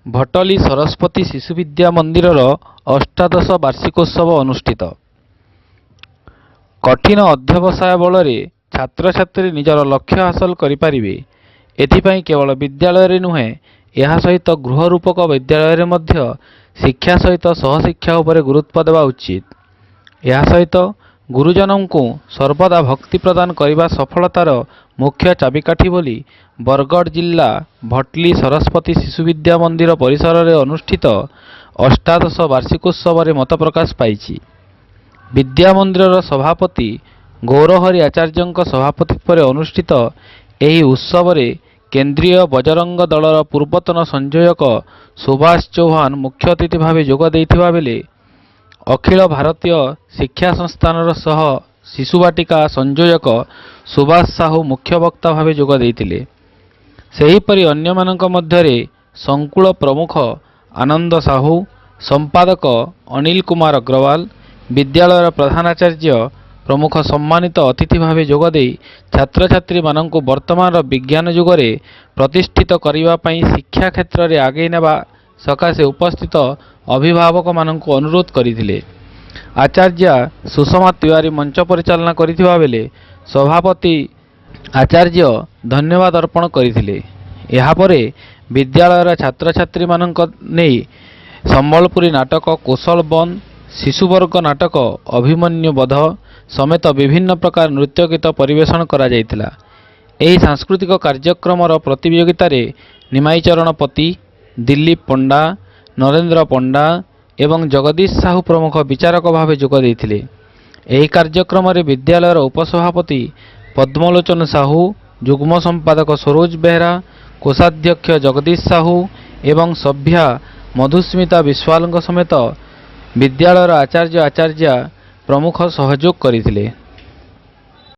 ଭଟଲି ସରସ୍ୱତୀ ଶିଶୁ ବିଦ୍ୟା ମନ୍ଦିରର ଅଷ୍ଟାଦଶ ବାର୍ଷିକୋତ୍ସବ ଅନୁଷ୍ଠିତ। କଠିନ ଅଧ୍ୟବସାୟ ବଳରେ ଛାତ୍ରଛାତ୍ରୀ ନିଜର ଲକ୍ଷ୍ୟ ହାସଲ କରିପାରିବେ। ଏଥିପାଇଁ କେବଳ ବିଦ୍ୟାଳୟରେ ନୁହେଁ, ଏହା ସହିତ ଗୃହ ରୂପକ ବିଦ୍ୟାଳୟରେ ମଧ୍ୟ ଶିକ୍ଷା ସହିତ ସହଶିକ୍ଷା ଉପରେ ଗୁରୁତ୍ୱ ଦେବା ଉଚିତ। ଏହା ସହିତ ଗୁରୁଜନଙ୍କୁ ସର୍ବଦା ଭକ୍ତି ପ୍ରଦାନ କରିବା ସଫଳତାର ମୁଖ୍ୟ ଚାବିକାଠି ବୋଲି ବରଗଡ଼ ଜିଲ୍ଲା ଭଟଲି ସରସ୍ୱତୀ ଶିଶୁ ବିଦ୍ୟା ମନ୍ଦିର ପରିସରରେ ଅନୁଷ୍ଠିତ ଅଷ୍ଟାଦଶ ବାର୍ଷିକୋତ୍ସବରେ ମତପ୍ରକାଶ ପାଇଛି। ବିଦ୍ୟା ମନ୍ଦିରର ସଭାପତି ଗୌରହରି ଆଚାର୍ଯ୍ୟଙ୍କ ସଭାପତିତ୍ୱରେ ଅନୁଷ୍ଠିତ ଏହି ଉତ୍ସବରେ କେନ୍ଦ୍ରୀୟ ବଜରଙ୍ଗ ଦଳର ପୂର୍ବତନ ସଂଯୋଜକ ସୁଭାଷ ଚୌହାନ ମୁଖ୍ୟ ଅତିଥି ଭାବେ ଯୋଗ ଦେଇଥିବା ବେଳେ ଅଖିଳ ଭାରତୀୟ ଶିକ୍ଷା ସଂସ୍ଥାନର ସହ ଶିଶୁବାଟିକା ସଂଯୋଜକ ସୁଭାଷ ସାହୁ ମୁଖ୍ୟ ବକ୍ତା ଭାବେ ଯୋଗ ଦେଇଥିଲେ। ସେହିପରି ଅନ୍ୟମାନଙ୍କ ମଧ୍ୟରେ ସଂକୁଳ ପ୍ରମୁଖ ଆନନ୍ଦ ସାହୁ, ସମ୍ପାଦକ ଅନିଲ କୁମାର ଅଗ୍ରୱାଲ, ବିଦ୍ୟାଳୟର ପ୍ରଧାନାଚାର୍ଯ୍ୟ ପ୍ରମୁଖ ସମ୍ମାନିତ ଅତିଥି ଭାବେ ଯୋଗଦେଇ ଛାତ୍ରଛାତ୍ରୀମାନଙ୍କୁ ବର୍ତ୍ତମାନର ବିଜ୍ଞାନ ଯୁଗରେ ପ୍ରତିଷ୍ଠିତ କରିବା ପାଇଁ ଶିକ୍ଷା କ୍ଷେତ୍ରରେ ଆଗେଇ ନେବା ସକାଶେ ଉପସ୍ଥିତ ଅଭିଭାବକମାନଙ୍କୁ ଅନୁରୋଧ କରିଥିଲେ। ଆଚାର୍ଯ୍ୟା ସୁଷମା ତିୱାରୀ ମଞ୍ଚ ପରିଚାଳନା କରିଥିବା ବେଳେ ସଭାପତି ଆଚାର୍ଯ୍ୟ ଧନ୍ୟବାଦ ଅର୍ପଣ କରିଥିଲେ। ଏହାପରେ ବିଦ୍ୟାଳୟର ଛାତ୍ରଛାତ୍ରୀମାନଙ୍କ ନେଇ ସମ୍ବଲପୁରୀ ନାଟକ କୋଶଳ ବନ୍ଦ, ଶିଶୁବର୍ଗ ନାଟକ ଅଭିମନ୍ୟୁ ବଧ ସମେତ ବିଭିନ୍ନ ପ୍ରକାର ନୃତ୍ୟ ଗୀତ ପରିବେଷଣ କରାଯାଇଥିଲା। ଏହି ସାଂସ୍କୃତିକ କାର୍ଯ୍ୟକ୍ରମର ପ୍ରତିଯୋଗିତାରେ ନିମାଇ ଚରଣ ପତି, ଦିଲ୍ଲୀପ ପଣ୍ଡା, ନରେନ୍ଦ୍ର ପଣ୍ଡା ଏବଂ ଜଗଦୀଶ ସାହୁ ପ୍ରମୁଖ ବିଚାରକ ଭାବେ ଯୋଗ ଦେଇଥିଲେ। ଏହି କାର୍ଯ୍ୟକ୍ରମରେ ବିଦ୍ୟାଳୟର ଉପସଭାପତି ପଦ୍ମଲୋଚନ ସାହୁ, ଯୁଗ୍ମ ସମ୍ପାଦକ ସରୋଜ ବେହେରା, କୋଷାଧ୍ୟକ୍ଷ ଜଗଦୀଶ ସାହୁ ଏବଂ ସଭ୍ୟା ମଧୁସ୍ମିତା ବିଶ୍ୱାଳଙ୍କ ସମେତ ବିଦ୍ୟାଳୟର ଆଚାର୍ଯ୍ୟ, ଆଚାର୍ଯ୍ୟା ପ୍ରମୁଖ ସହଯୋଗ କରିଥିଲେ।